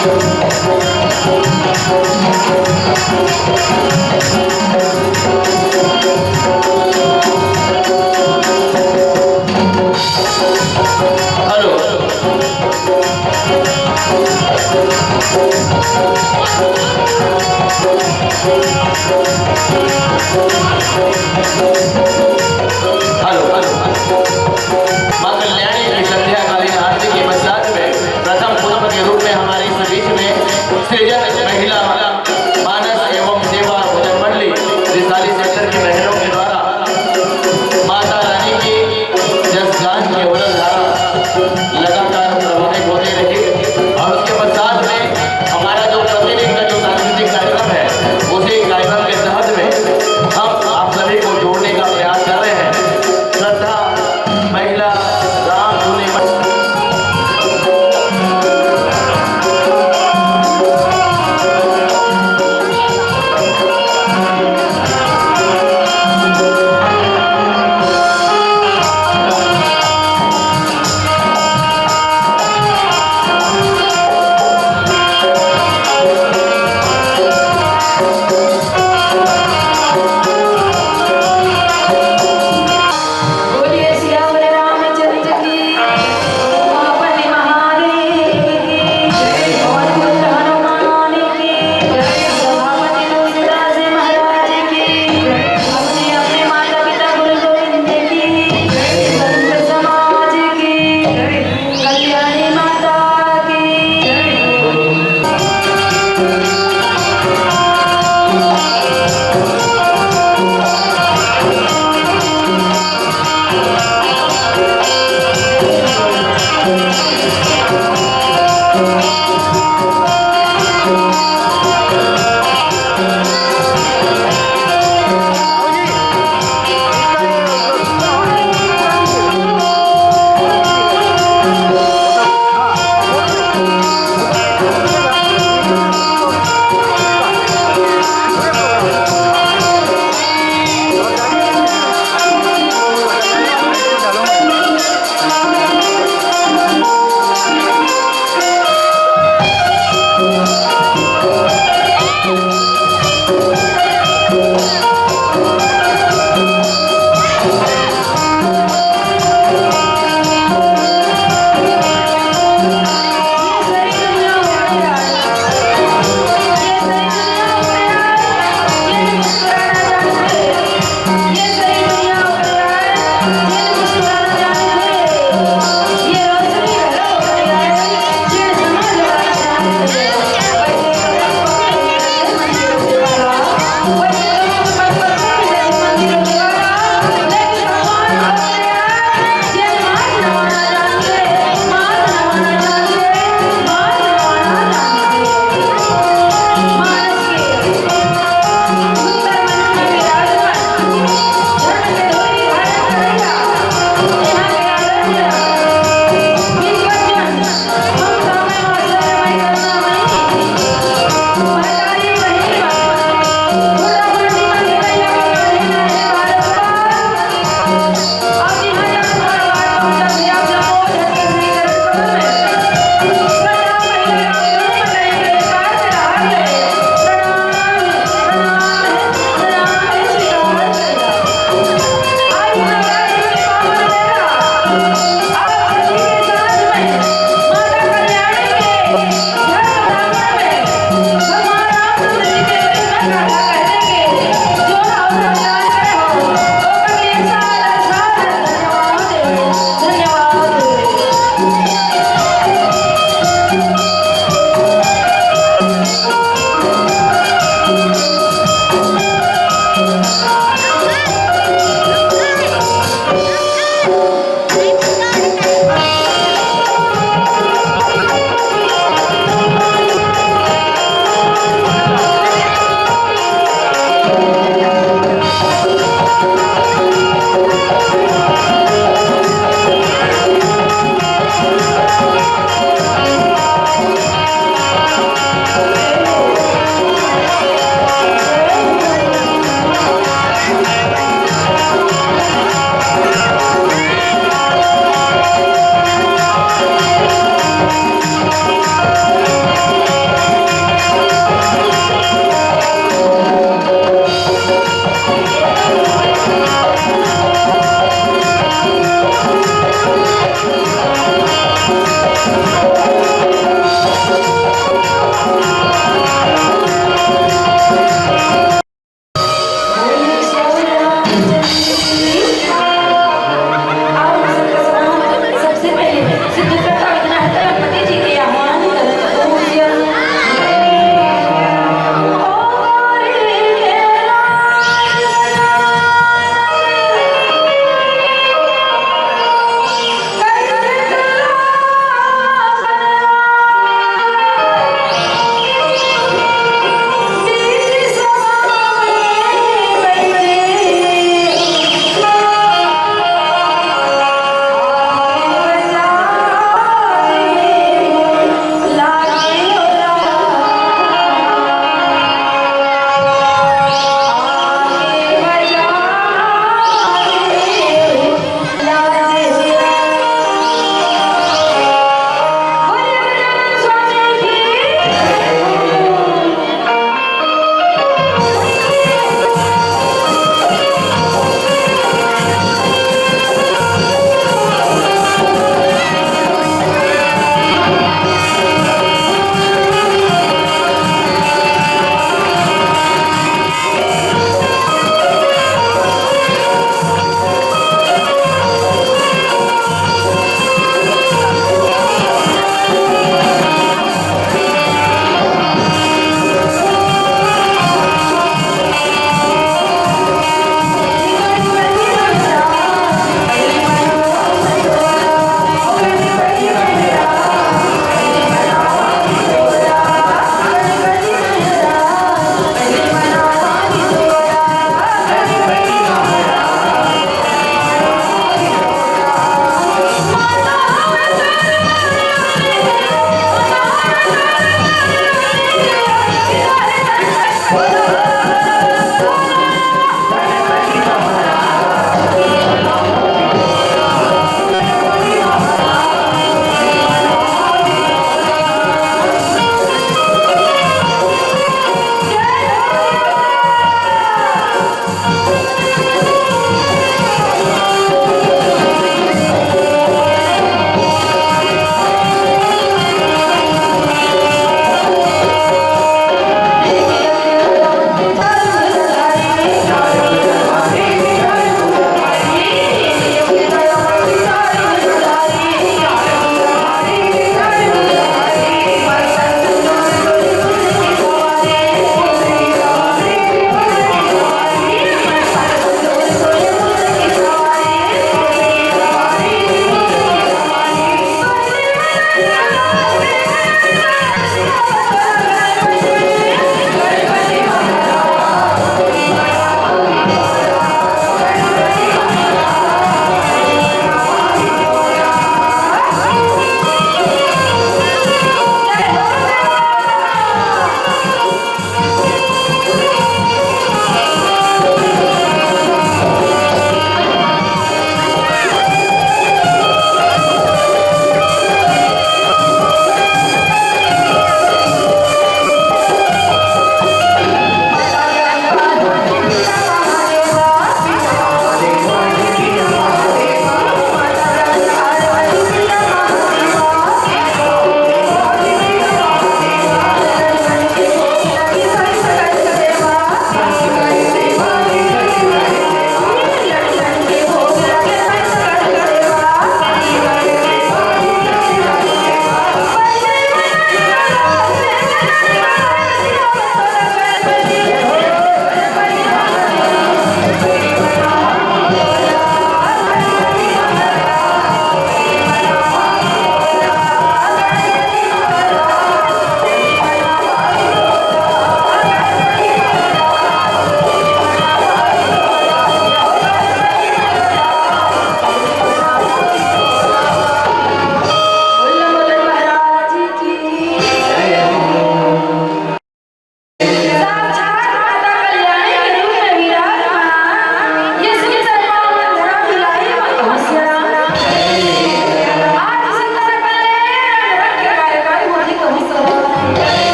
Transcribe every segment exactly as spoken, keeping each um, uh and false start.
Hello. Hello, hello. माँ कल्याणी की संध्याकालीन आरती के पश्चात में प्रथम पुष्प के रूप में हमारे इस बीच में सृजन महिला मानस एवं सेवा भजन मंडली रिसाली सेंटर की बहनों के द्वारा माता रानी की जस गान की अविरल धारा लगातार प्रवाहित होते रही। और उसके पश्चात में हमारा जो प्रतिदिन का जो सांस्कृतिक कार्यक्रम है, उसी कार्यक्रम के तहत में हम आप सभी को जोड़ने का प्रयास कर रहे हैं। श्रद्धा महिला राम धुनी मंडली।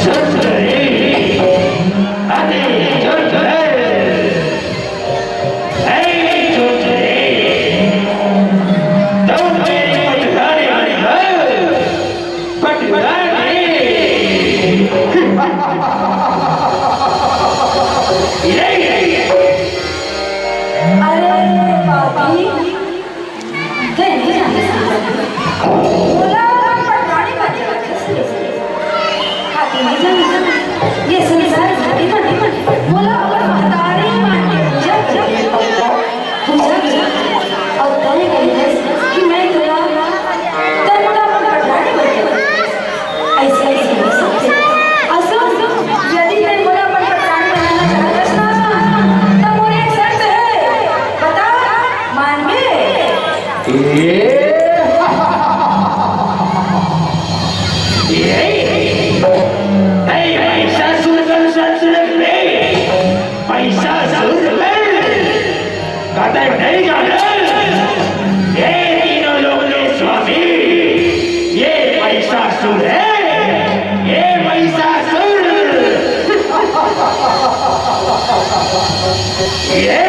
सुन रे, अरे सुन रे, ऐ सुन रे, तुम मेरी पटरानी बन गए, पटरानी। ये अरे पापी, कहीं नहीं जाने से बोला, पटरानी बन जाने से। खाती नहीं जाने से। ये संसार खाती बने, बोला, अगर महतारी मान के पूजा करते, पूजा करते, और तय कही कि मैं तेरा, तय बोला, अपन पटरानी बन जाने। ऐसे, ऐसे हो सकते। असो, यदि तैं मोला अपन पटरानी बनाना चाहत हस ना, त मोर एक शर्त हे। बता, मानबे? ये, ये, तैं महिषासुर का शर्त रख बे। महिषासुर, का तैं नहीं जाने? ये तीनों लोक के स्वामी, ये महिषासुर है, ये महिषासुर। ये,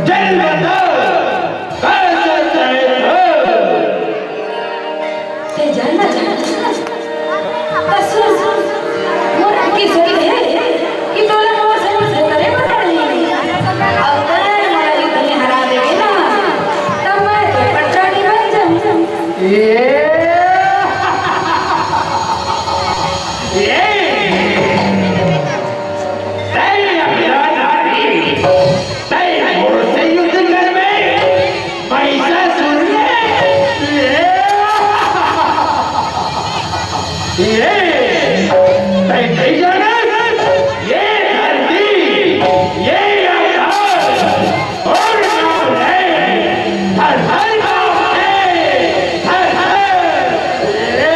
चल बताओ, कौन सा है तू? तैं जानना चाहत हस ना? त सुन, मोर के सही हे कि तोला मोर से युद्ध करे बर पड़ही। अउ तैं मोला युद्ध में हरा देबे ना, त मैं तोर पटरानी बन जाहूं। ये, ये, तैं अपराधी, तैं मोर से युद्ध करबे? महिषासुर, ये, ये, तैं नहीं जानस, ये धरती, ये आकाश और नाम है, धर, धर, नाम है, धर, धर, ये,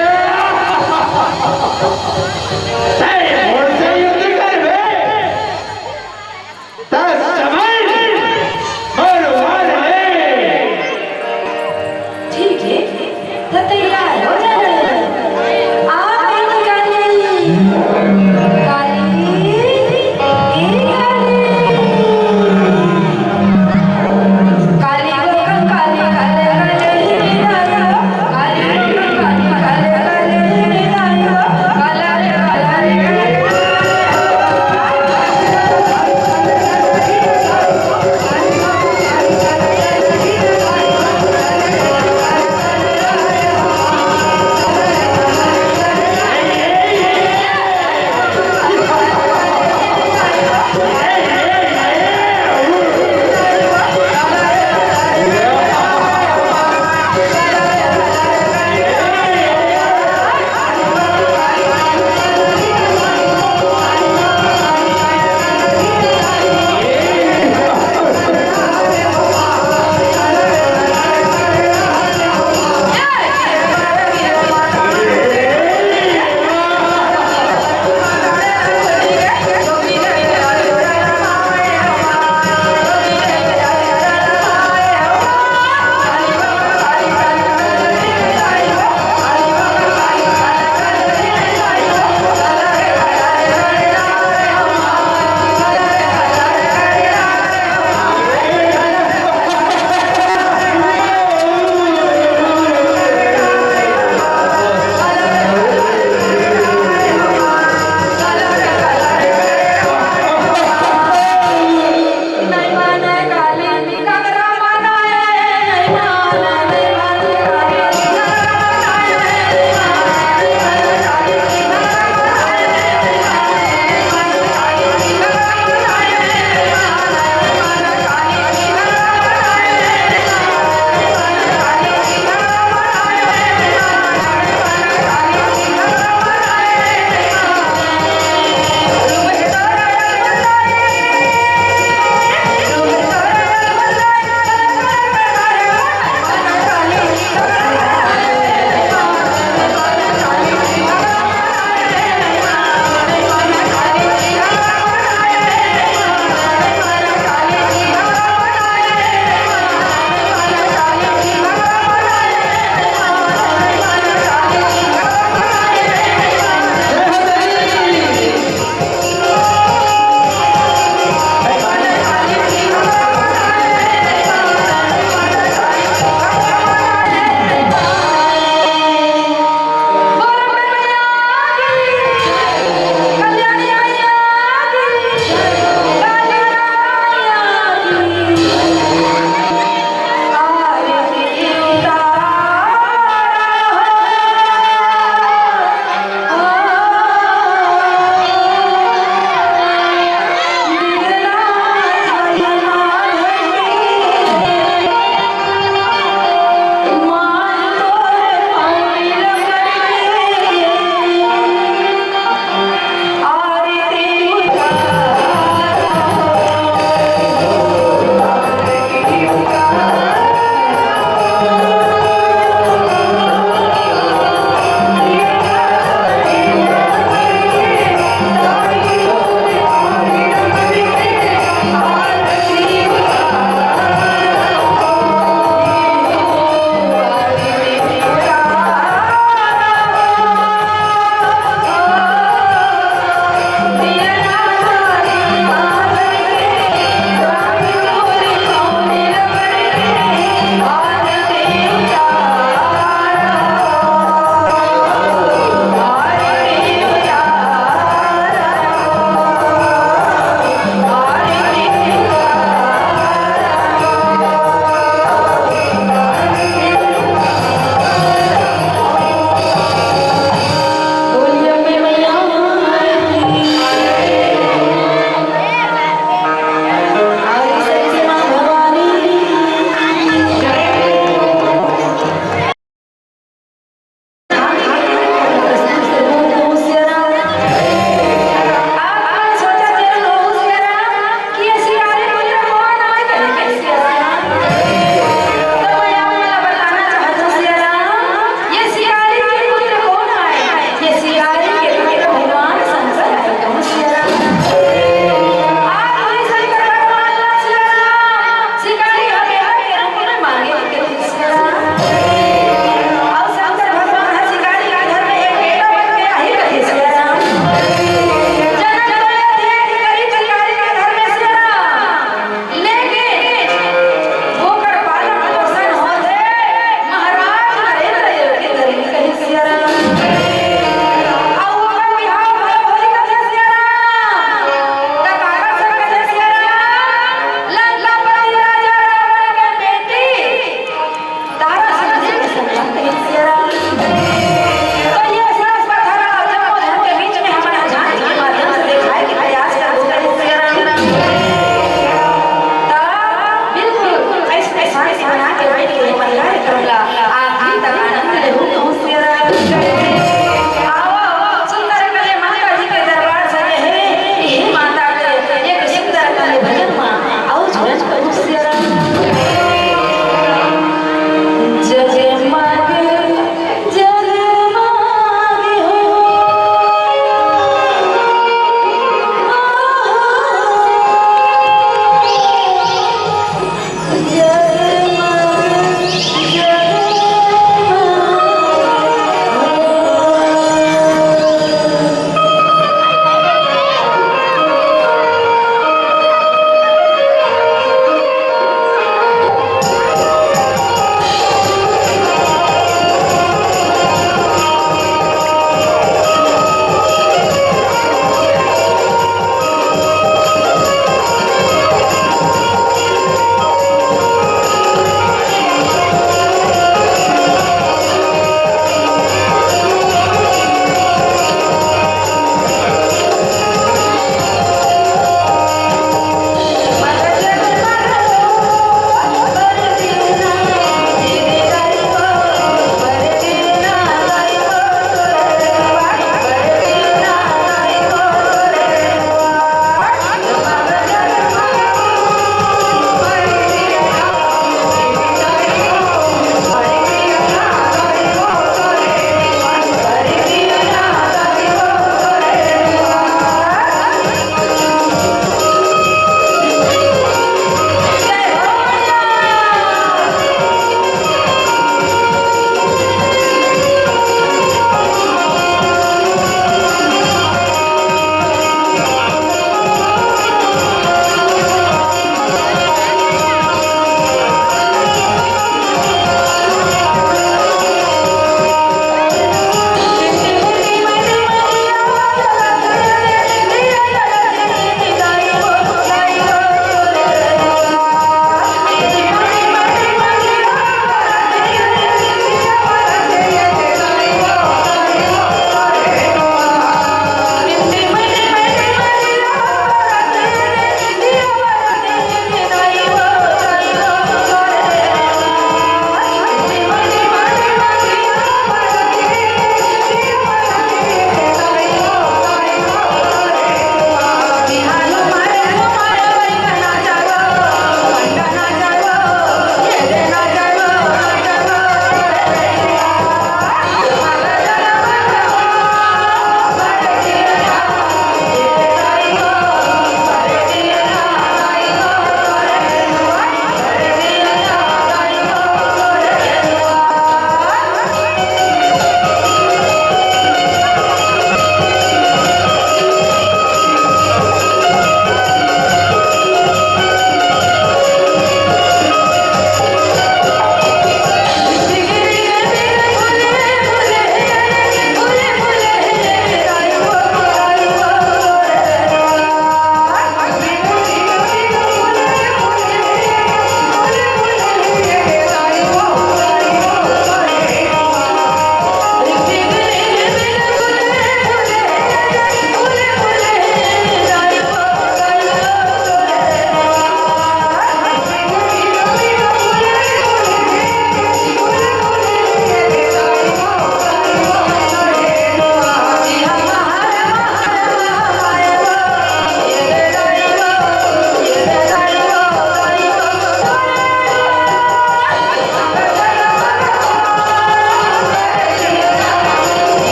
तैं मोर से युद्ध करबे? त समय बर्बाद हे। ठीक हे, त तैयार हो जा रे। आ गई काली, काली, ए काली। काली गो कंकाली, काले काले ही दाई हो। काली गो कंकाली, काले काले ही दाई हो। काला रे काला रे।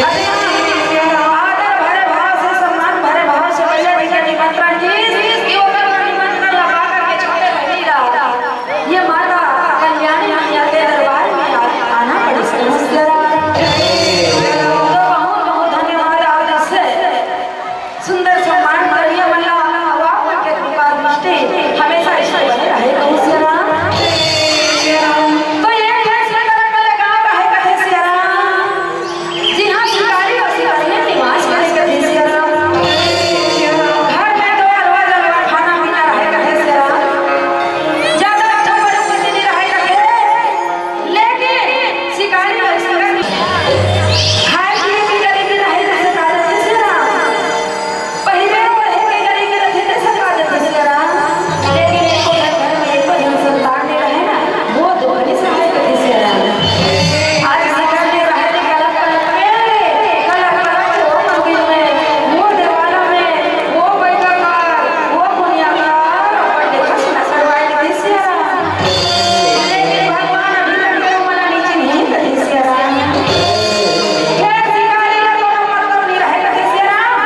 आदर भरे भाव से, सम्मान भरे भाव से भैया जी के निमंत्रण की, कि ओकर निमंत्रण ला पा करके छोटे बहिनी ला ये माता कल्याणी मैया के दरबार में आ-, आना पड़िस। तो बहुत बहुत धन्यवाद। आज ऐसे सुंदर सम्मान करिए मन ला, आप मन के कृपा दृष्टि हमेशा इस पर बने रहे। तो ये कैसे तरह का लगा रहे कथे सिया राम। जिहाँ शिकारी अउ शिकारिन निवास करे कथे सिया राम। घर में दो अलवा जलवा खाना पीना रहे कथे सिया राम। ज्यादा अच्छा परिस्थिति नहीं रहे कथे, लेकिन शिकारी अउ शिकारिन खाए पिए के गरीबी रहे कथे सिया राम। पहिरे ओढ़े के गरीबी रथे त सका देथे सिया राम, लेकिन एको घर, घर में एको झन संतान नइ रहे ना, वो दुख नइ सहाय कथे सिया राम। आज शिकार में रहे थे कलप कलप के, कलप कलप के वो मंदिर में, वो देवाला में, वो बैठा कर, वो पुनिया कर, अपन देखा सुना करवाए कथे सिया राम। लेकिन भगवान अभी तक वो मना नइ चिन्हे कथे सिया राम। फिर शिकारी का कोनो मतलब नइ रहे कथे सिया राम।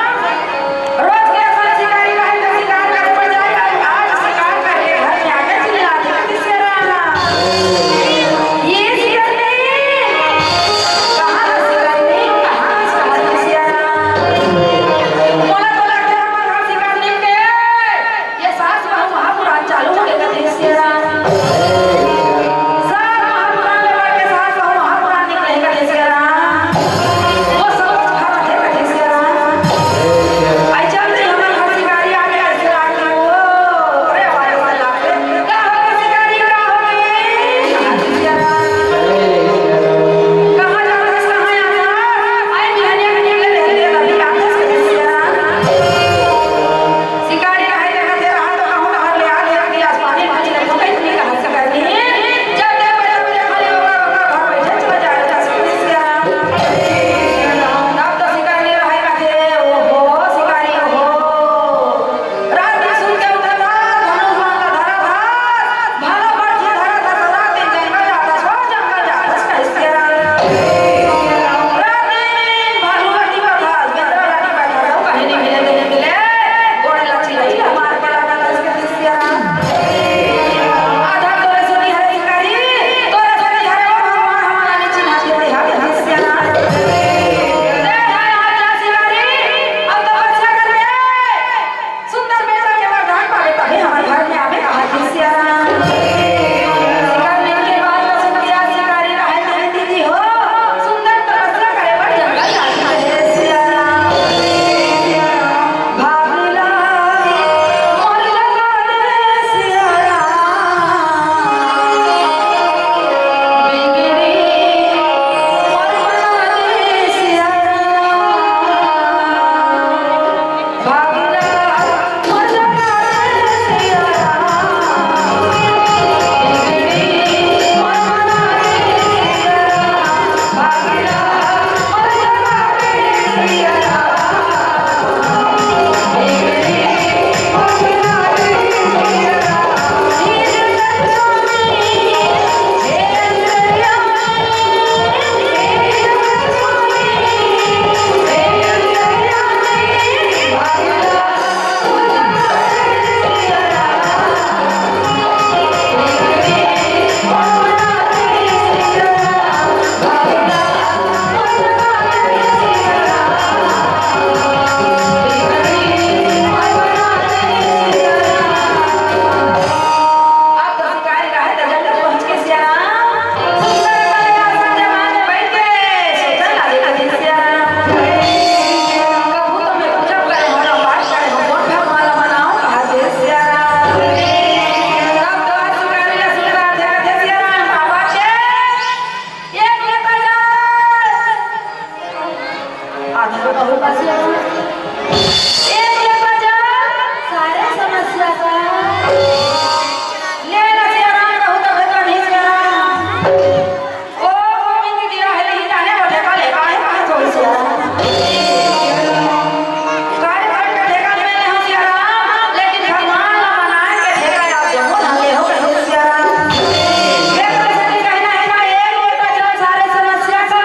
रोज के अपन शिकारी रहे तो शिकार करे बर जाए, आज, आज शिकार करके घर में आके चिल्लाथे कथे सिया राम। ये शिकार नहीं, कहाँ है शिकार नहीं, कहाँ है शिकार नहीं सिया राम। मोला तो लगथे हमर घर शिकार नहीं के। ये सास बहू महापुराण चालू हो गए कथे सिया राम। सास महापुराण ले बढ़ के सास बहू महापुराण निकले कथे सिया राम। वो सब कुछ खा रहे कथे सिया राम। आई चल रही हमारे घर शिकारी आ गया सिया राम। ओ, अरे हमारे घर लाग गए। का हो गया शिकारी, का हो गया? कहाँ जात हस, कहाँ जात हस? आई बिहानिया के निकले रहे, अभी जात हस कथे सिया राम। शिकारी कहे देखत हे, रहा तो कहूँ डहर ले आ, ले आ गिलास पानी, पानी ले फूटे, इतनी कहा शिकारी। जब देख बजा बजा खाली होगा, होगा, घर बैठे चला जाए, जा शिकारी सिया। तब तो शिकारी रहे कहते, ओहो, शिकारी, ओहो। रात दिन सुन के उठा था, धनुष बाण का धरा था, भाला बरछी धरा था, तो रात दिन जंगल जाता था, जंगल जाता था, कहे सिया राम। रात दिन भालू ला टिपा था, बेंदरा ला टिपा था, तो कहीं नहीं मिले, नहीं मिले। गोड़े ला चिल्ला चिल्ला मार के लगा था, कहे सिया राम। आधा तोरे सुनी है शिकारी, तोरे सुनी है वो भगवान हमारा नहीं चिन्हा, चिन्हा, कहे सिया राम। दे है आज जा शिकारी, अब तपस्या करके सुंदर बेटा के वरदान पावे तभे हमर घर में आवे, कहा कि सिया राम। शिकार लेके बाद में सुंदर शिकारी रहे मेरी दीदी हो, सुंदर तपस्या करे बर जंगल जात रहे सिया राम। भागला मोर जंगल सिया राम। बिगड़ी मोर बना दे सिया राम। आधा तो बहुत बस गया। एक ले बजा सारे समस्या का। ले ना सिया राम कहूँ तो भगवान ही सिया राम। ओ गोविंद दिया है नहीं जाने वो ठेका ले काहे काहे तो सिया राम। काहे काहे का ठेका ले नहीं हो सिया राम, लेकिन भगवान ला मनाए के ठेका आप जमो ना ले हो कहूँ सिया राम। ये तो ऐसा नहीं कहना है ना, एक ले बजा सारे समस्या का।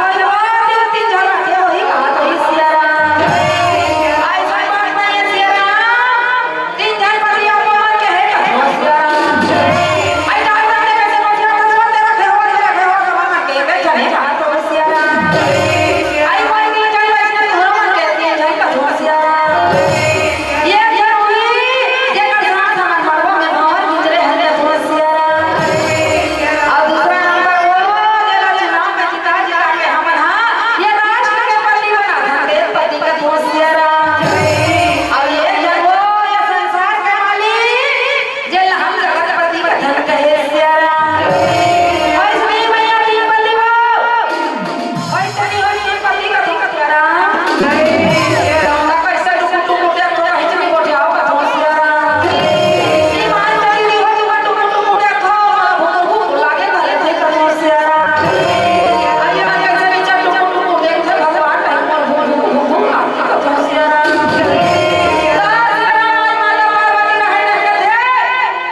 तीन झन रखे होही कहा तो सिया राम। ऐसा बात नहीं है सिया राम। तीन झन पति आपो मन के हे कथो सिया राम। आई डॉक्टर ने कैसे पूछा तो छोड़ दे रखे हो, रखे हो, रखे हो, के के झन हे कहा तो सिया राम। आई कोई तीन झन वैसे नहीं हो मन के तीन झन कथो सिया राम। ये जरूरी, जेकर साथ हमन मरबो में भंवर गुजरे हरे कथो सिया राम। अउ दूसरा नंबर वो, जेला चुनाव में जिता जिता के हमन हा ये राष्ट्र के पति बनाथन, देश पति कथो सिया राम। अउ ये जरूर ये संसार के मालिक, जेला हम जगतपति कथन कहे सिया राम। वैष्णवी मैया की पति वो।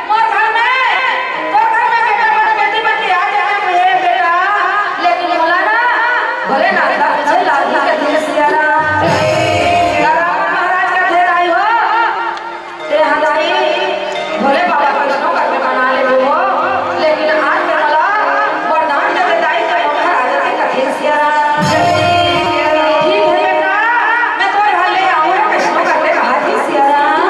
मोर घर में तोर घर में बेटा बन, बेटी बन के आ जाए, हे बेटा, लेकिन मोला ना भोलेनाथ का पीछे लागी कथे सिया राम। रावण महाराज कथे दाई हो, ते हा दाई भोले बाबा वैष्णव करके बना ले हो, लेकिन आज के मोला वरदान दे दे दाई, ते मोर घर आ जाए कथे सिया राम। ठीक है बेटा, मैं तोर घर ले आऊँ, वैष्णव करके कहा थी सिया राम।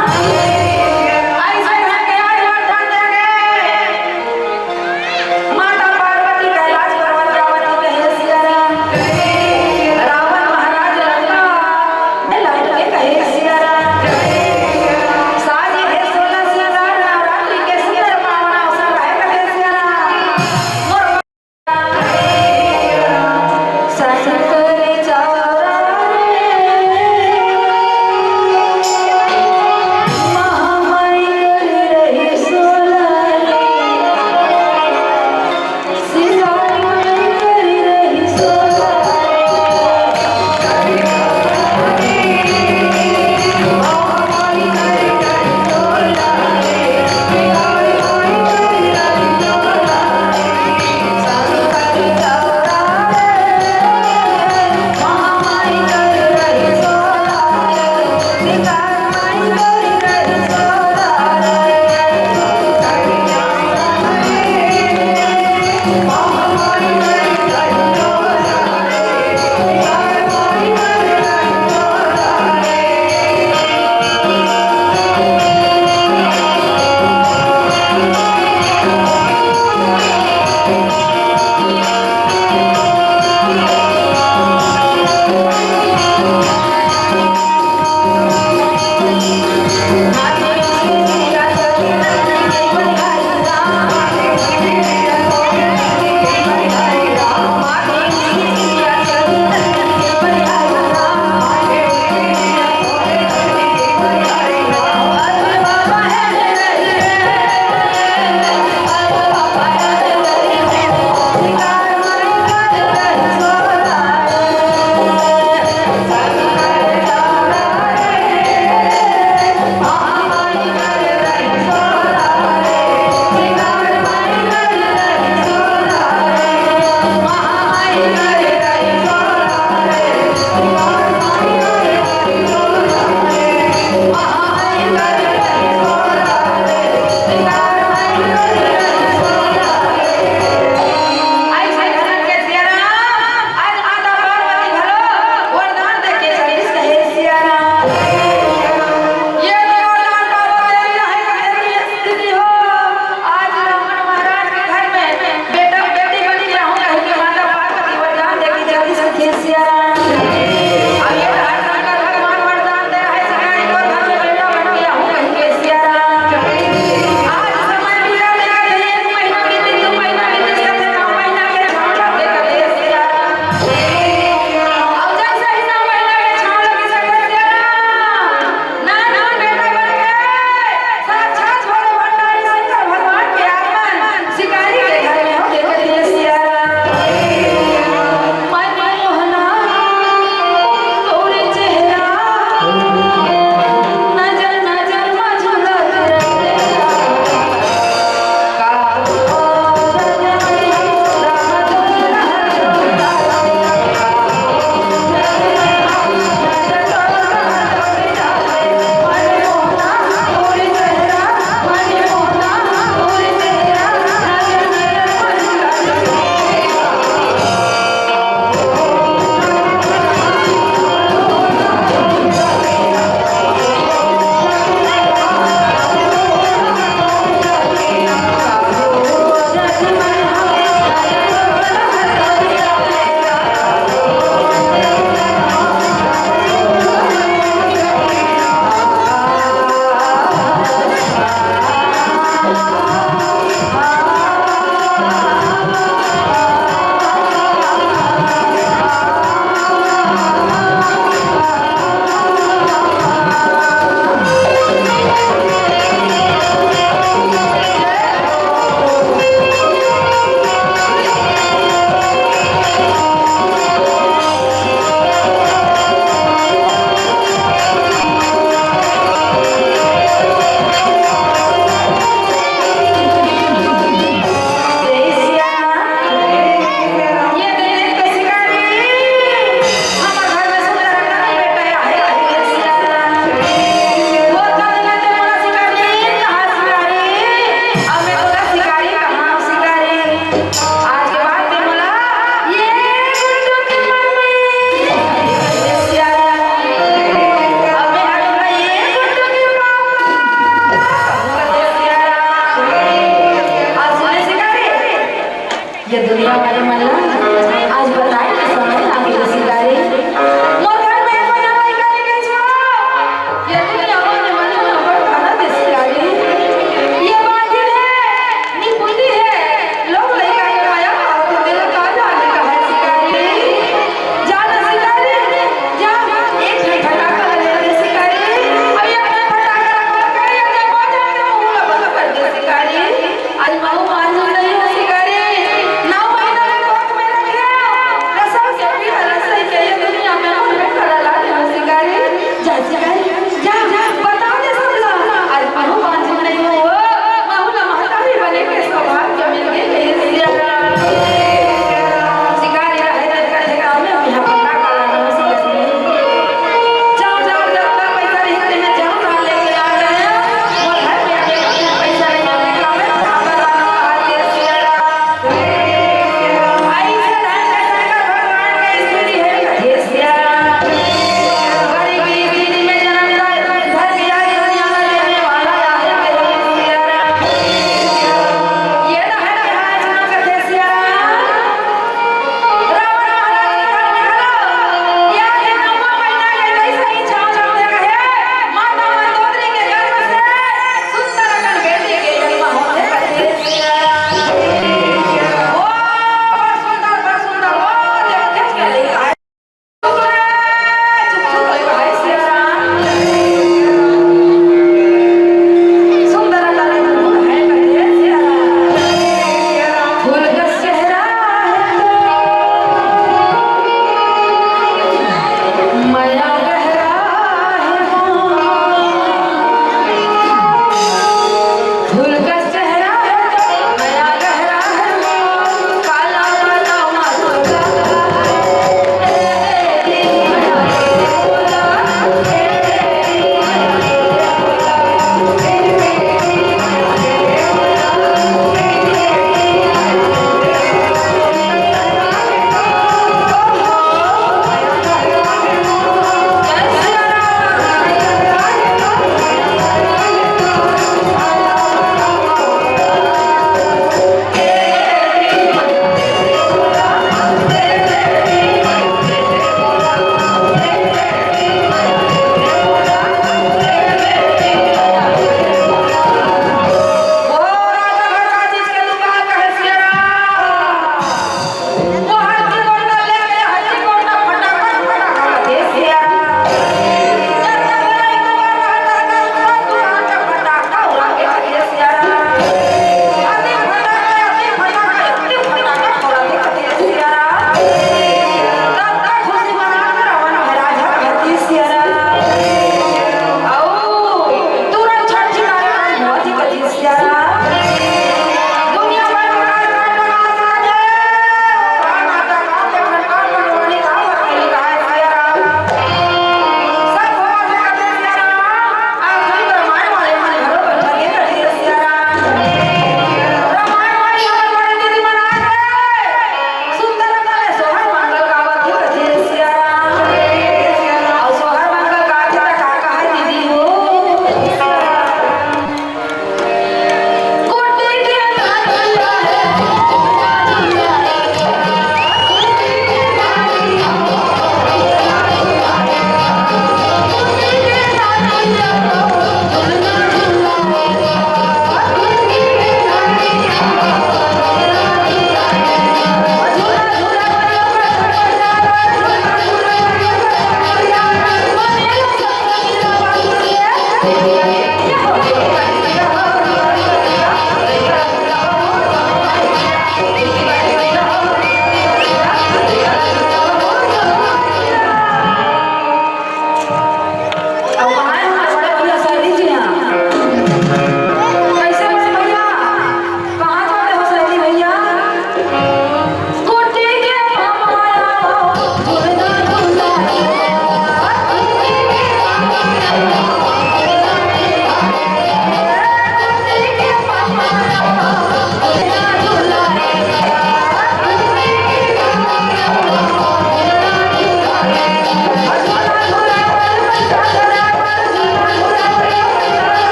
ऐसे घर के आज वरदान दे दे। माता पार्वती कैलाश पर्वत रावती कहे सिया राम। रावण महाराज लंका में लौट के कहे सिया राम। साजी है सोलह सिंगार नवरात्रि के सुंदर पावन अवसर है कहे सिया राम। मोर आज रावण महाराज के घर में बेटा बेटी बन के रहूं कहि के माता पार्वती वरदान देके जल्दी से खेत सिया राम। अब ये हर संकट भगवान वरदान दे रहे सिया, एक और घर में बेटा बन के रहूं कहि के सिया राम। आज समय पूरा लेकर के एक महीना बीत, दो महीना बीत, जैसे नौ महीना के छांटा देकर के सिया राम। अब जैसे ही नौ महीना के छांटा देकर के सिया राम। नानक बेटा बन के साक्षात भोले भंडारी शंकर भगवान के आगमन शिकारी के घर में हो गए। सिया राम। मन मोहना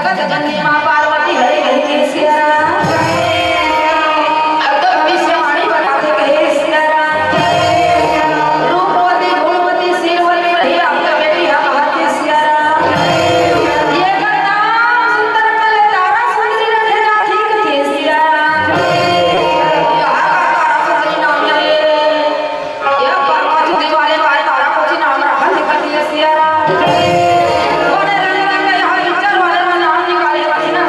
जगत जननी माँ पार्वती हरि कहि के सिया राम। अब तो भविष्यवाणी बताथे कहे सिया राम। रूपवती गुणवती शीलवती रही आपका बेटी हम हाथे सिया राम। ये कर नाम सुंदर कले तारा सुंदरी रखे जाती कहे सिया राम। यहाँ का तारा सुंदरी नाम ले। ये पर कुछ दीवारे वाले तारा कुछ नाम रखा लिखा दिए सिया राम। बोले रहने का यहाँ पिक्चर वाले में नाम निकाले रखना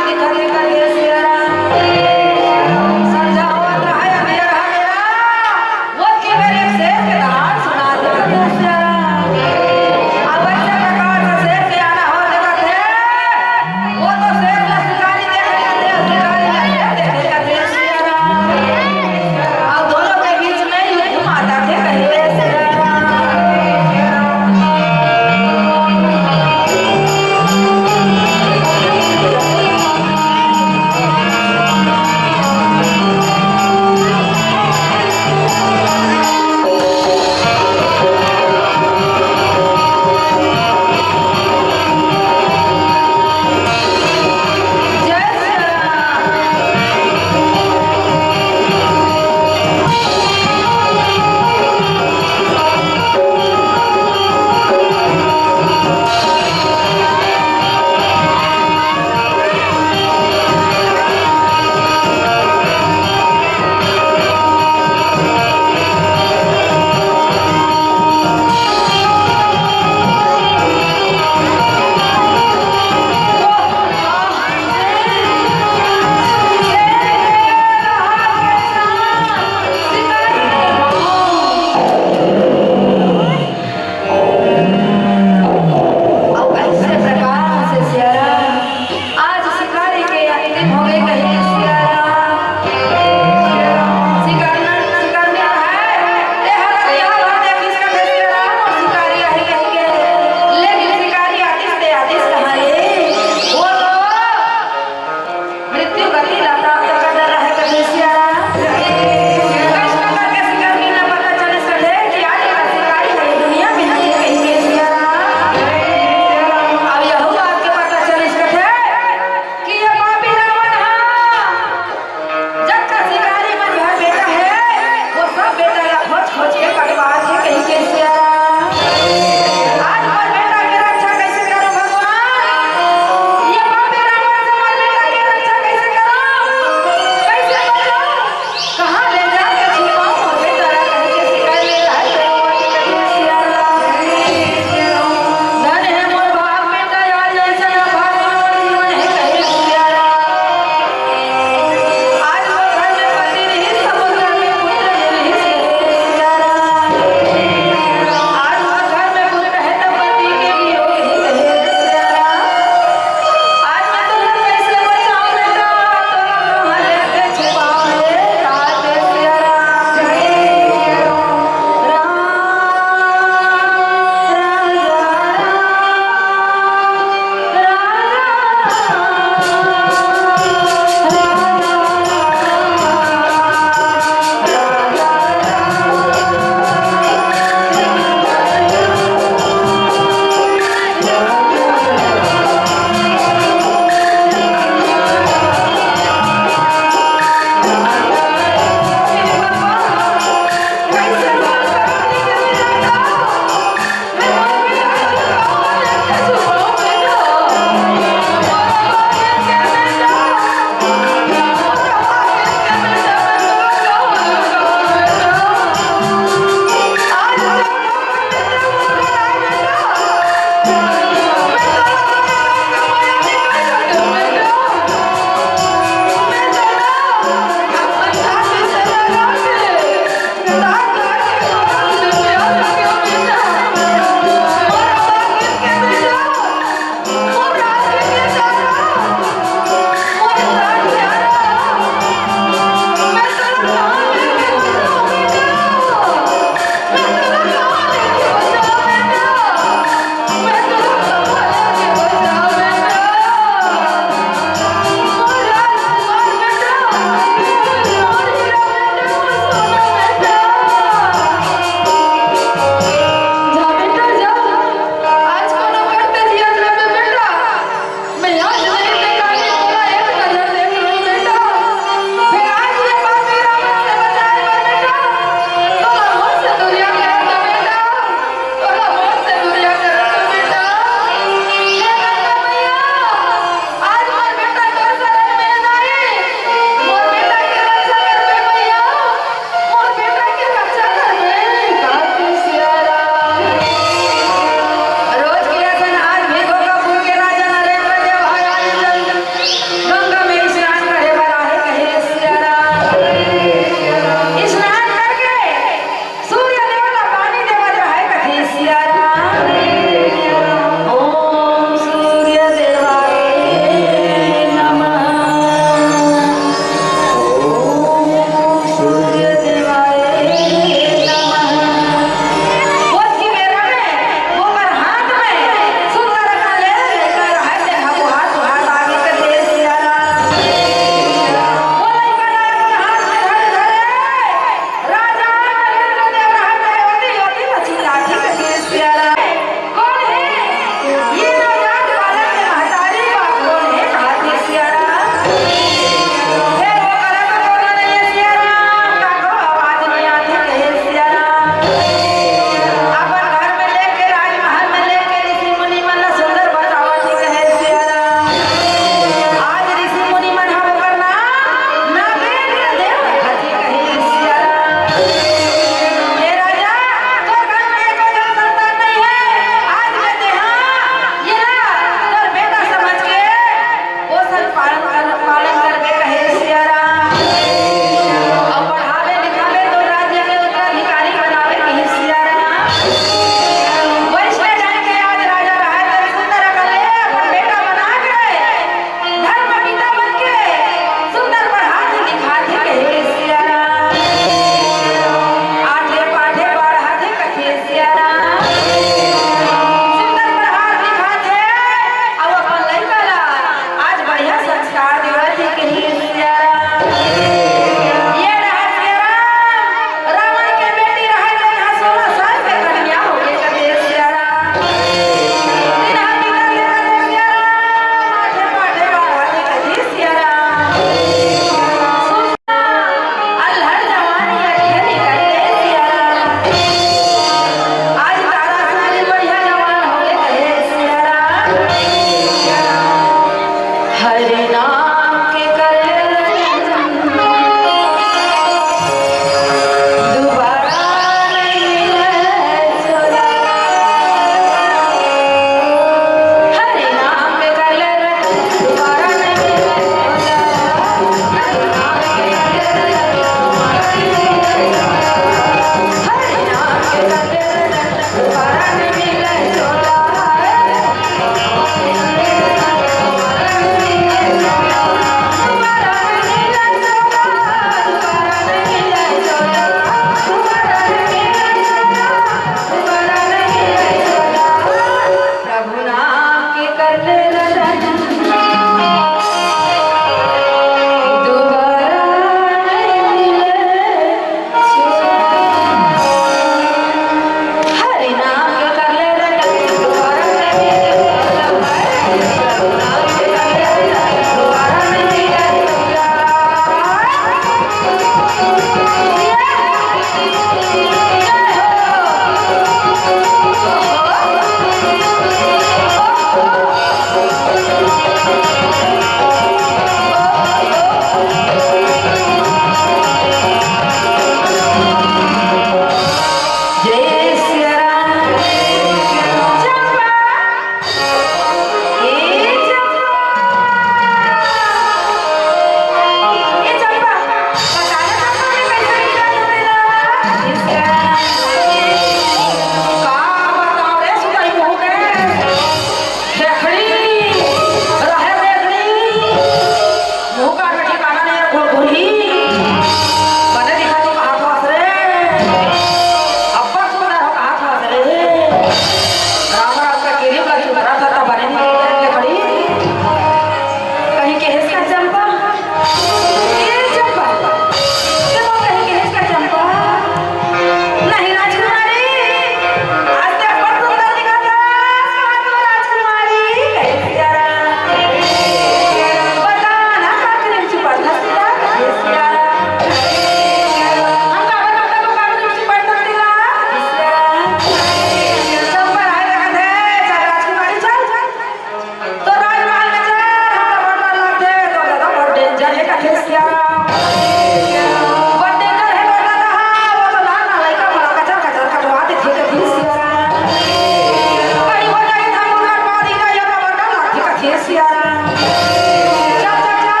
हे सिया राम। चल, चल, चल।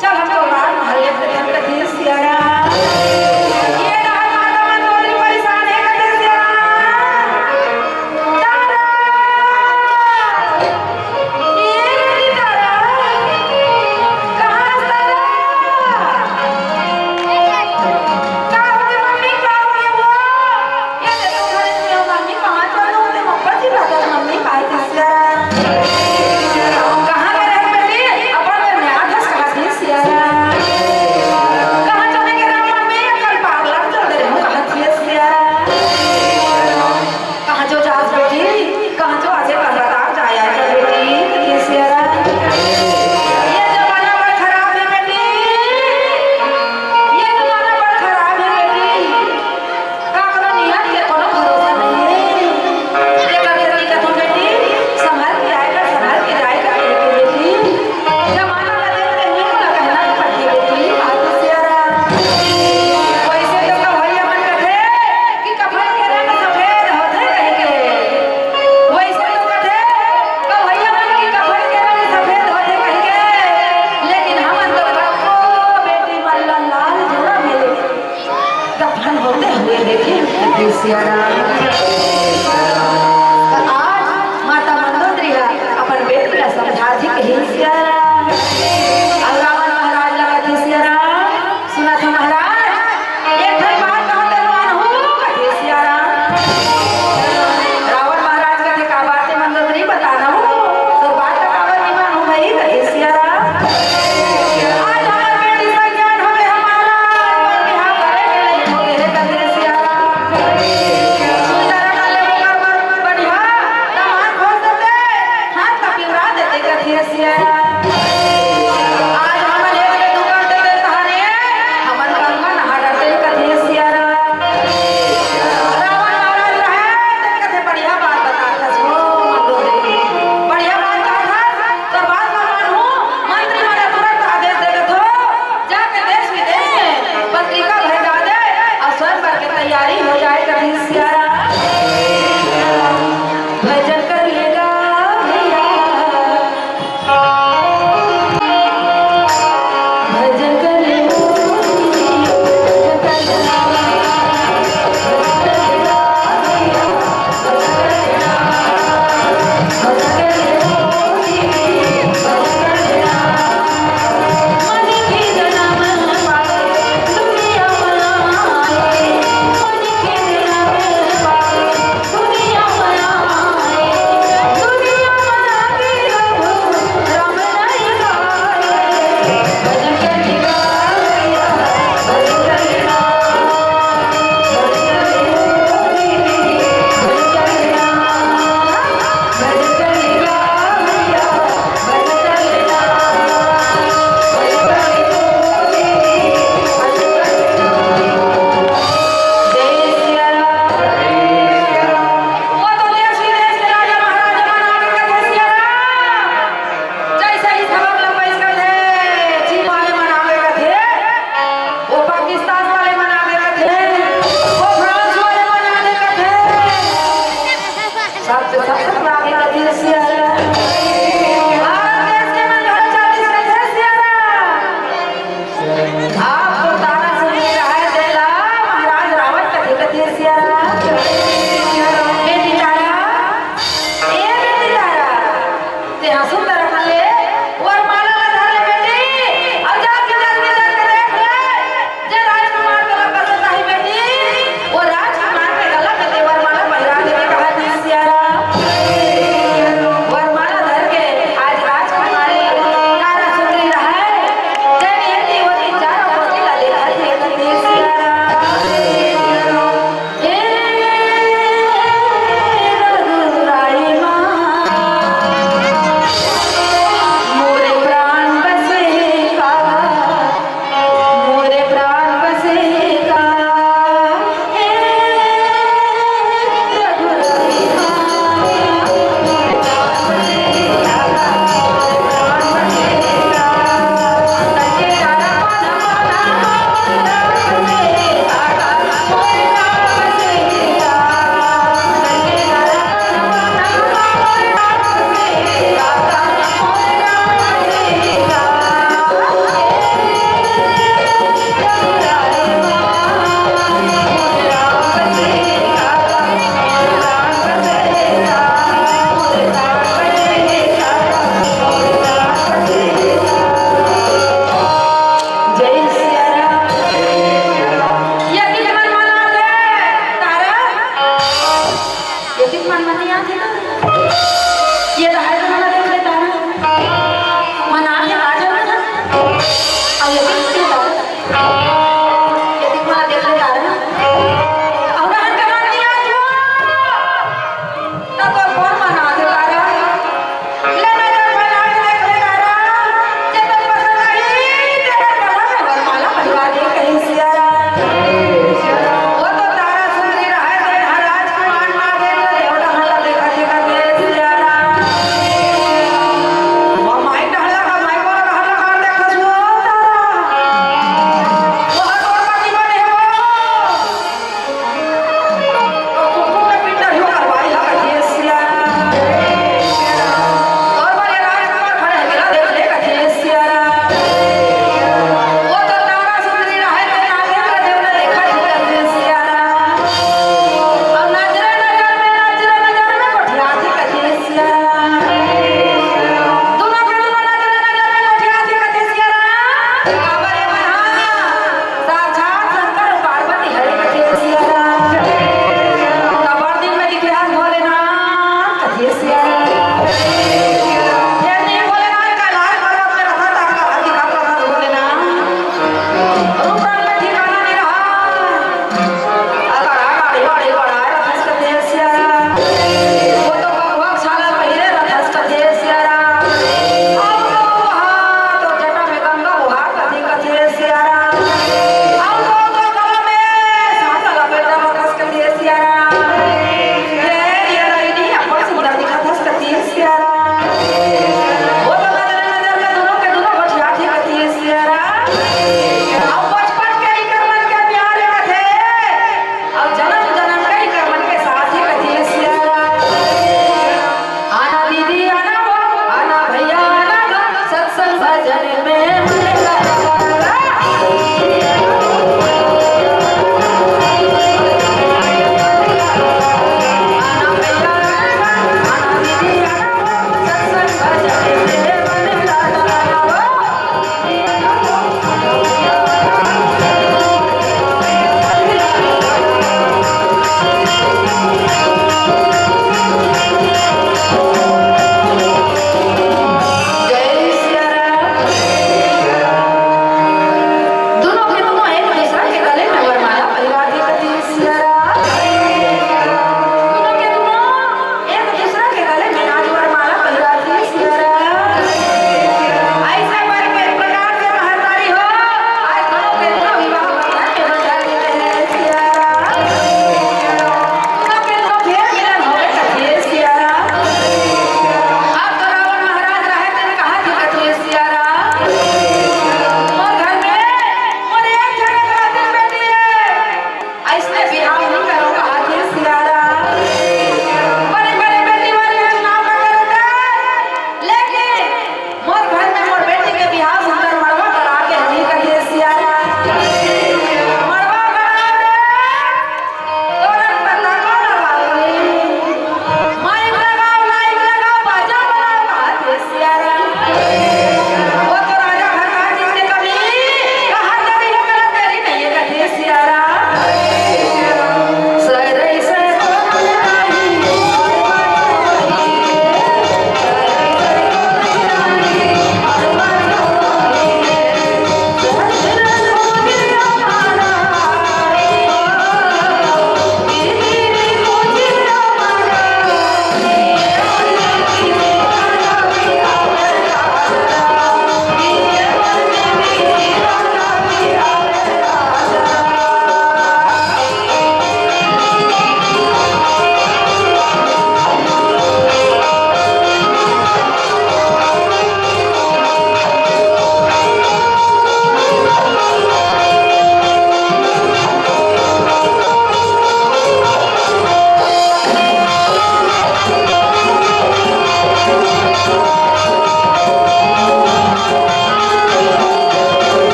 चल, हम तो रात महल ले फिरन कथे सिया राम। ये डहर माता मन तोरी परेशान हे कथे सिया राम। तारा। ए रे तारा। कहाँ हस तारा? का होगे मम्मी, का होगे वो? ये देखो घर में मम्मी कहाँ चल रहे होते, मम्मी पाए कथे सिया राम। कहाँ गए रहे बेटी? अपन घर में आथस कथे सिया राम। कहाँ चले गए रहे मम्मी? कल पार्लर चल रहे हूँ कथे सिया राम। कहाँ जो जास बेटी, कहाँ जो आजे कल बता जाया कर बेटी, कथे सिया राम। ये जमाना बड़ खराब हे बेटी, ये जमाना बड़ खराब हे बेटी। काकरो नियत के कोनो भरोसा नहीं हे। तेकर सेती कथों बेटी, संभल के आए कर, संभल के जाए कर कहिके बेटी। जमाना बदल के नियम ला कहना पड़थे बेटी, कथे सिया राम। वैसे तो कभैया मन कथे कि कफन के रंग सफेद होथे कहिके। वैसे तो कथे कभैया मन कि कफन के रंग सफेद होथे कहिके। लेकिन हमन तो कभू बेटी मन ला लाल जोड़ा में ले दफन होते हुए देखे कथे सिया राम। त आज माता मंदोदरी ह अपन बेटी ला समझाथे कथे सिया राम। अब रावण महाराज ला कथे सिया राम, सुनत हो महाराज, एक ठन बात कहत हँव कथे सिया राम। रावण महाराज कथे का बात हे मंदोदरी, बता ना हो, तोर बात ला काबर नइ मानहूँ भई कथे सिया राम। आज हमर बेटी सज्ञान होगे, हमर बिहाव करे के लइक होगे हे कथे सिया राम। सुंदर कर ले ओकर बर बढ़िया दमाद खोज देते, हाथ ला पिवरा देते कथे सिया राम। आज हमन एक ले दू कर देते तहाने, हमन गंगा नहा डरते कथे सिया राम। रावण महाराज रहे, तेन कथे बढ़िया बात बतात हस हो, बढ़िया बात कहत हस, तोर बात ला मानहूँ, मंत्री मन ला तुरंत आदेश दे देथों, जाके देश विदेश में पत्रिका भेजा दे अउ स्वयंवर के तैयारी हो जाए कथे सिया राम। भजन कर लेगा भैया, भजन कर लेगा। जइसे ही खबर ल पइस करथे, चीन वाले मन आवे कथे, वो पाकिस्तान वाले मन आवे कथे, वो फ्रांस वाले मन आवे कथे, सबके सब आवे कथे सिया राम। भारत देश के मन घर चालीस कथे सिया राम। आप तो तारा सुन के रहा है, तेला महाराज रावण कथे कथे सिया राम। बेटी तारा, ए बेटी तारा, तेहा सुंदर रखन ले, वरमाला ला धर ले बेटी, अउ जाके जल्दी जाके देख ले, जे राजकुमार तोला पसंद आही बेटी, वो राजकुमार के गला में ते वरमाला पहिरा दे के कहा थी सिया राम। वरमाला धर के आज राजकुमारी तारा सुंदरी रहय, जे नियति होती चारों कोती ला देखत हे कथे सिया राम। ए रघुराई माँ।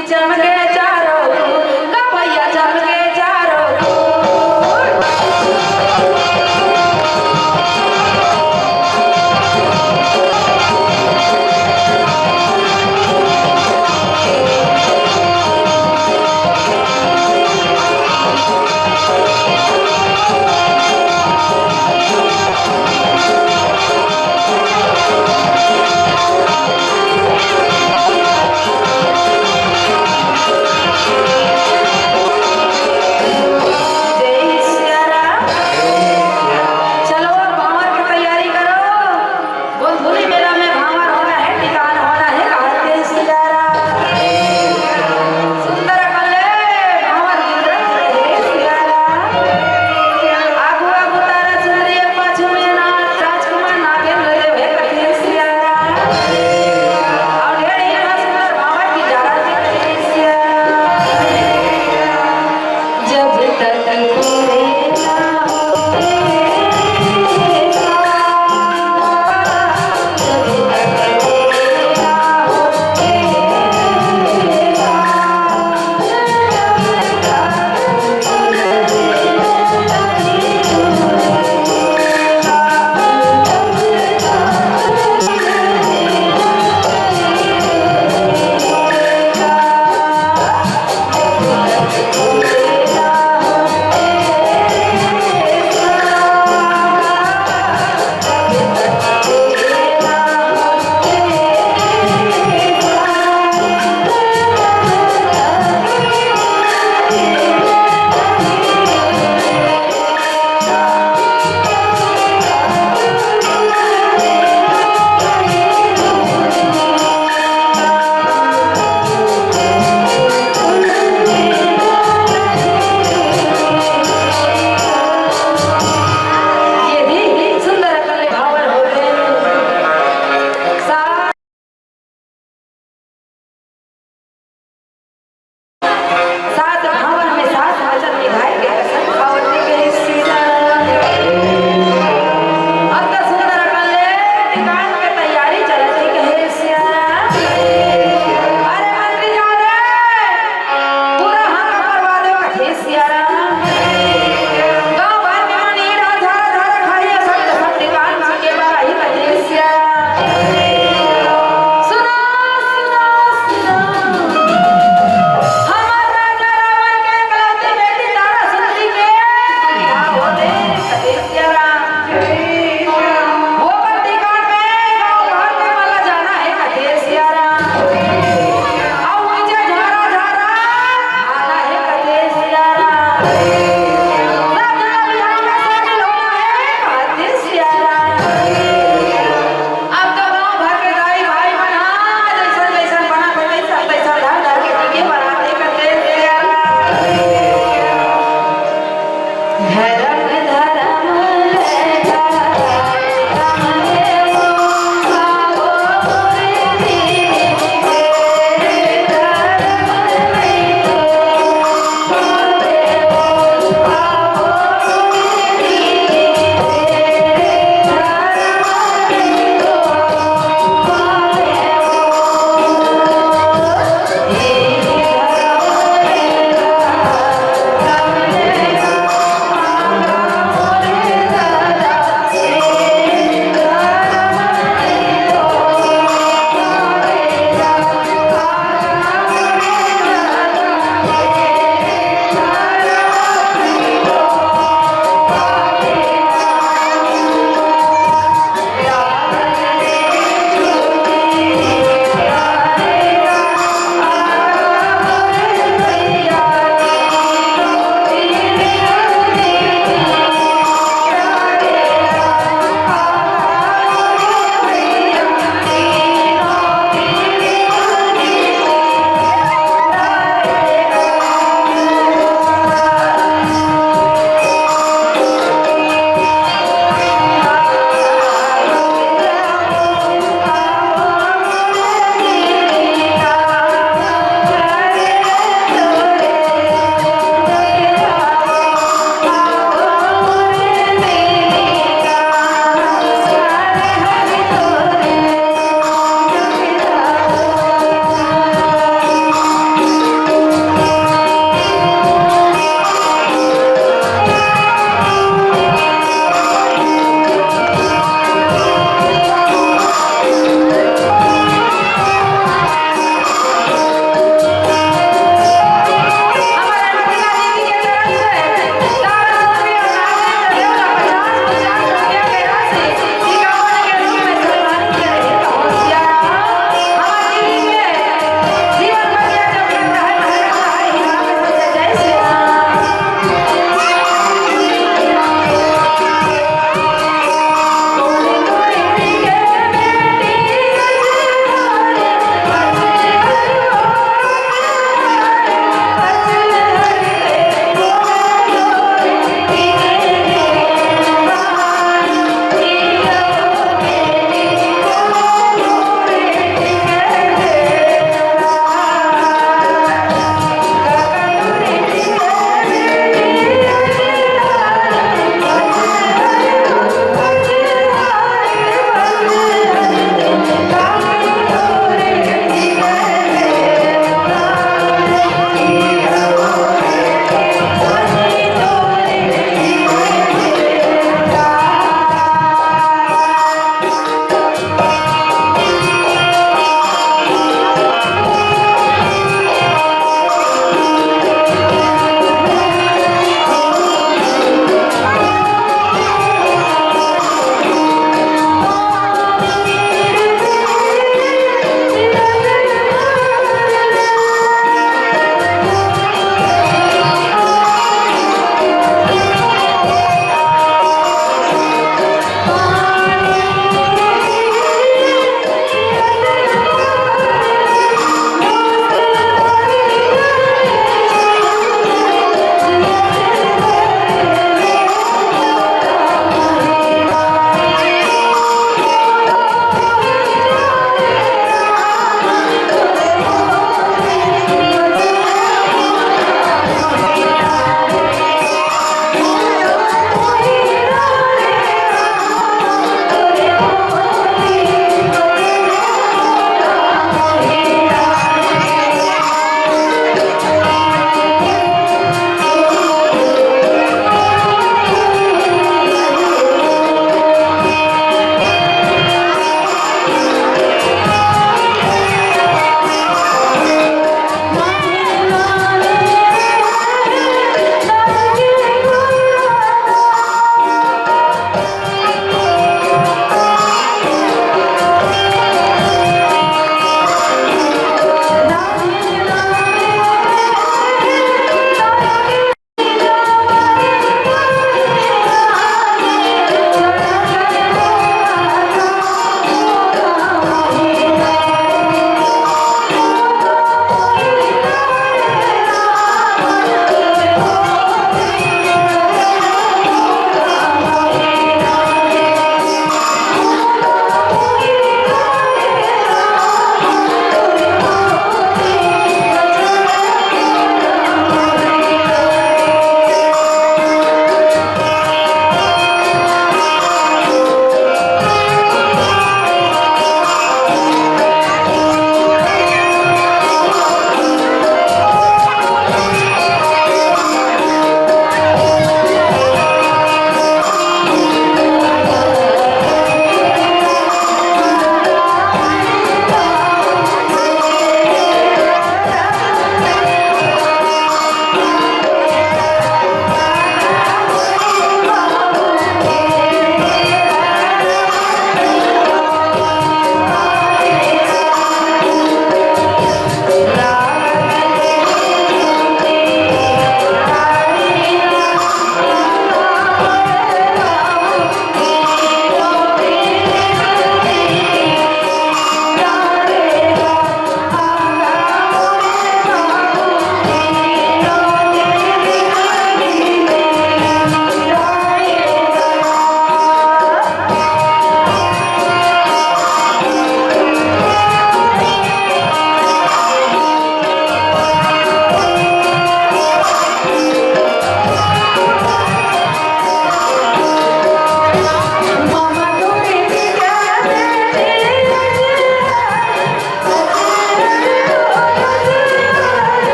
चमके चारों ओर, गवैया चमके चारों ओर।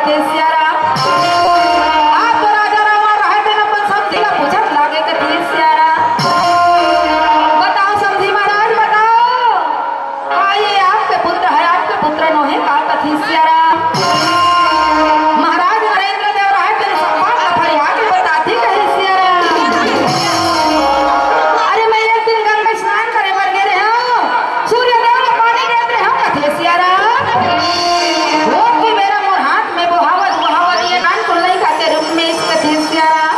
कथे सियाराम। आप तो राजा रावण रहे तेन अपन समधी ला पूछत लागे कथे सियाराम। बताओ समधी महाराज, बताओ, का ये आपके पुत्र है, आपके पुत्र नोहे का कथे सियाराम। महाराज नरेंद्र देव रहे तेन संवाद ला फरिया के बताथे कथे सियाराम। अरे मैं एक दिन गंगा स्नान करे बर गे रहे हूँ, सूर्य देव ला पानी देत रहे हूँ कथे सियाराम। वो की बेरा मोर हाथ में बोहावत बोहावत ये कान को लइका के रूप में इस कथे सियाराम।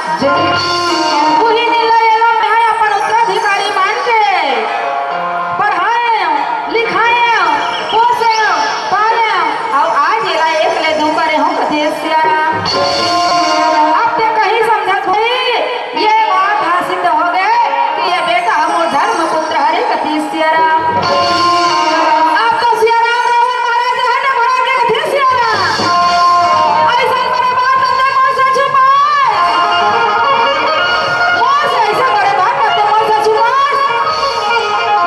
उही दिन ला एला मैं अपन उत्तराधिकारी मान के पढ़ाए, लिखाए, पोसे, पाले, अउ आज एला एक ले दू करे हूँ कथे सियाराम। अब ते कहीं समझत होही, ये बात हा सिद्ध हो गे कि ये बेटा हमर धर्म पुत्र हरे कथे सियाराम। अब तो सियाराम रावण महाराज है ना, महाराज के कथे सियाराम। ऐसा बड़े बात करते मोर से छुपाए। मोर से ऐसा बड़े बात करते मोर से छुपाए।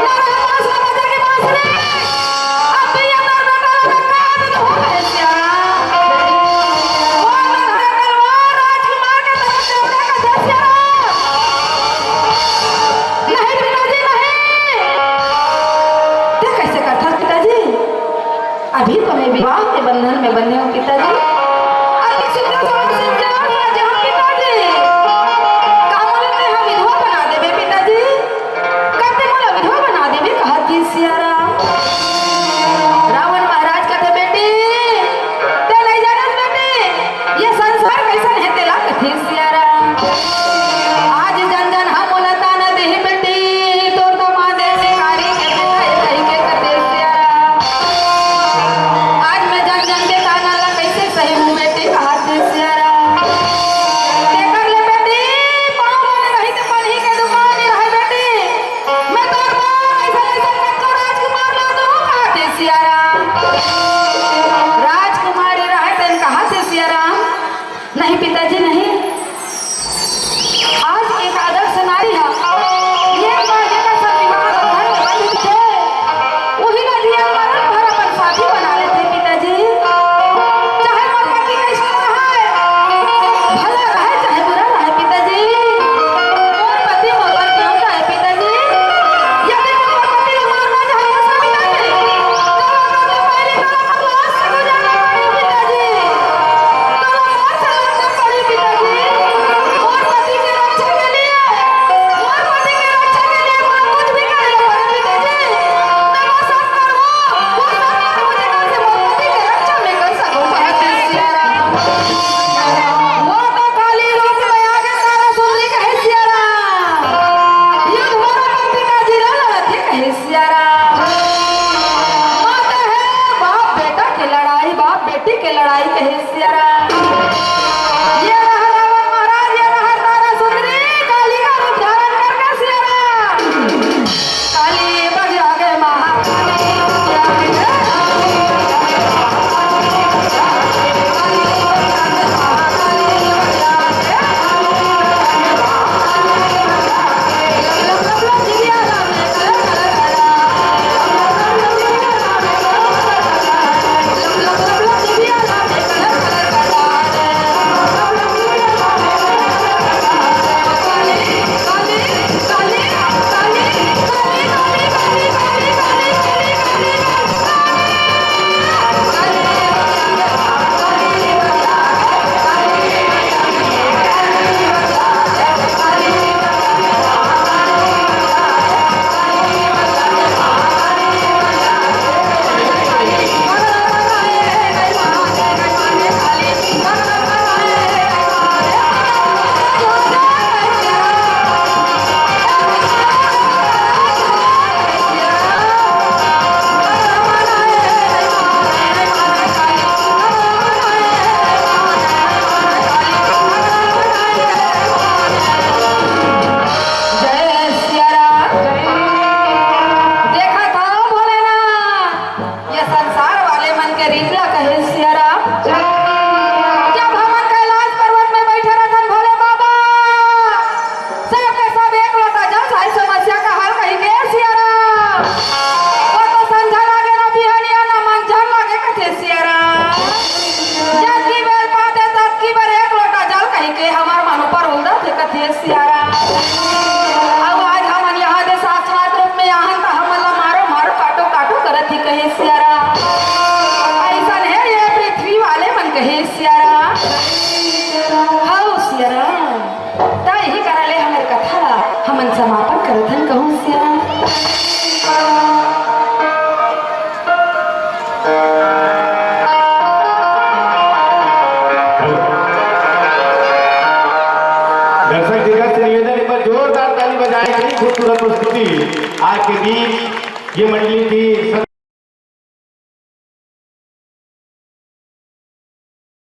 ना रहे मोर से बचे की बांसुरी। अब भी ये दर्द का लगा काट दो कथे सियाराम। वो ना रहे तलवार राजकुमार के तरफ से उड़ा कथे सियाराम। नहीं पिताजी, नहीं। ते कैसे करथस पिताजी? अभी तो मैं विवाह के बंधन में बंधे हूँ पिताजी। अति सुंदर सवाल से जवाब दिया जहाँ पिताजी। का मोला ते हा विधवा बना देबे पिताजी? का ते मोला विधवा बना देबे कहत हे सियाराम। रावण महाराज कथे बेटी, ते नहीं जानत बेटी, ये संसार कैसन हे तेला कथे सियाराम। आज जन जन हा मोला ताना देही बेटी, तोर दमाद ए शिकारी के बेटा ए कहिके कथे सियाराम। आज मैं जन जन के ताना ला कैसे सही हूँ बेटी, कहत हे सियाराम। तेकर ले बेटी, पाँव मन रही त पनही के दुकान में रहे बेटी। मैं तोर बर ऐसा ऐसा कतको राजकुमार ला दूँ, कहत हे सियाराम। राजकुमारी रहे तेन कहत हे सियाराम। नहीं पिताजी, नहीं। आज एक आदर्श नारी हा, ये बार जेकर संग विवाह बंधन में बंध थे, उही ला जियन मरन भर अपन साथी बना लेथे पिताजी। चाहे मोर पति कैसन रहे, भला रहे चाहे बुरा रहे पिताजी, मोर पति मोर बर क्यों रहे पिताजी? यदि मोर पति ला मारना चाहे मोर से मिला दे, तो ओकर ले पहले तो मोर लाश से गुजरना पड़ी पिताजी, तो मोर से लड़ना पड़ी पिताजी। हव सियाराम, त इही करा ले हमर कथा ला हमन समापन करत हन, कहूँ सियाराम। दर्शक दीर्घा से निवेदन, एक बार जोरदार ताली बजाएं। इतनी खूबसूरत प्रस्तुति आज के बीच ये मंडली थी।